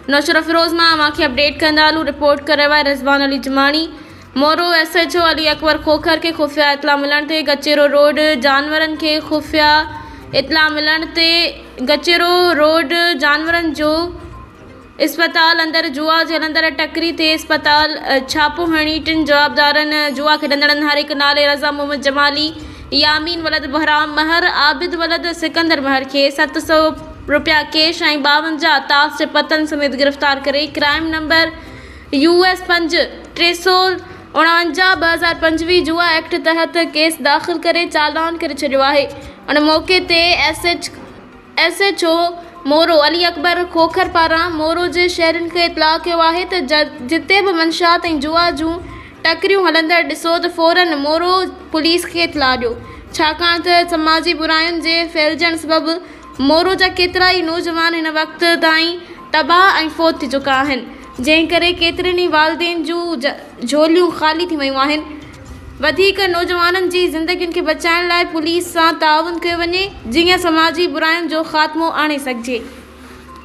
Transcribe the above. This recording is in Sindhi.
نوشهروفيروز مان اوهان کي اپڊيٽ ڪندا هلون رپورٽ ڪري رهيو آهي Rizwan Ali Jamani Moro S H O Ali Akbar Khokhar کي خفيه اطلاع ملڻ تي گچيرو روڊ جانورن کي خفيه اطلاع ملڻ تي گچيرو روڊ جانورن جو اسپتال اندر جوا جي هلندڙ ٽڪري تي اسپتال ڇاپو هڻي ٽن جوابدارن جوا کيڏندڙن هر هڪ نالي رضا محمد جمالي، يامين ولد بهرام مهر، عابد ولد سڪندر مهر کي 700 رپيا ڪيش ۽ 52 تاس جي پتن سميت گرفتار ڪري ڪرائيم نمبر يو ايس 5 349 2025 جوا ايڪٽ تحت ڪيس داخل ڪري چالان ڪري ڇڏيو آهي ان موقعي تي S H S H O Moro Ali Akbar Khokhar پاران مورو جي شهرين کي اطلاع ڪيو آهي ته جتي به منشيات ۽ جوا جون ٽڪريون هلندڙ ڏسو ته فورن مورو پوليس کي اطلاع ڏيو ڇاڪاڻ ته سماجي براين جي ڦهلجڻ سبب مورو جا ڪيترائي نوجوان هن وقت تائين تباهه ۽ فوت ٿي چڪا آهن جنهن ڪري ڪيترين ئي والدين جون جهوليون خالي ٿي ويون آهن. وڌيڪ نوجوانن جي زندگين کي بچائڻ لاء پوليس سان تعاون ڪيو وڃي جيئن سماجي براين جو خاتمو آڻي سگهجي.